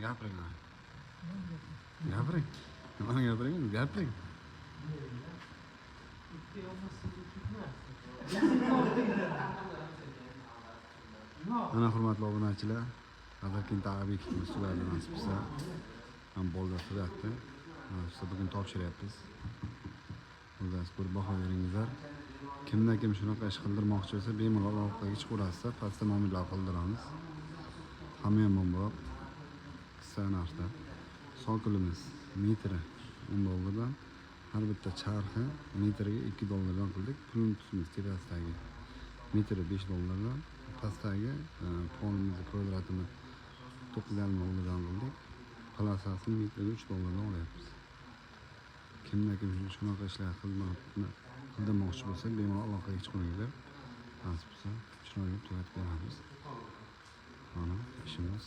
Gapiring. Gapiring. Nimani gapiring? Gapiring. Mana, hurmatli obunachilar, G'azalkent obyektimiz tugadi, nasib bo'lsa. Ham bolalar tugatdi. Nasib bo'lsa, bugun topshiryapmiz. O'zingiz ko'rib baho beringizlar. Kimda kim shunaqa ish qildirmoqchi bo'lsa, bemalol aloqaga chiqaverasizlar. Pastda nomerlar qoldiramiz. Hamma ham bombaloq. Qisqa narxda. Sokulimiz metri 10 dollardan, har bitta charxi metriga 2 dollardan qildik. Plintusimiz tepasidagi metri 5 dollardan, pastdagi polimizni kvadratini 9,5 dollardan qildik. Полоса sini metriga 3 dollardan olyapmiz. Kimda kim shunaqa ishlar qildirmoqchi bo'lsa, bemalol aloqaga chiqinglar. Nasib bo'lsa, chiroyli tugatib beramiz. Mana ishimiz.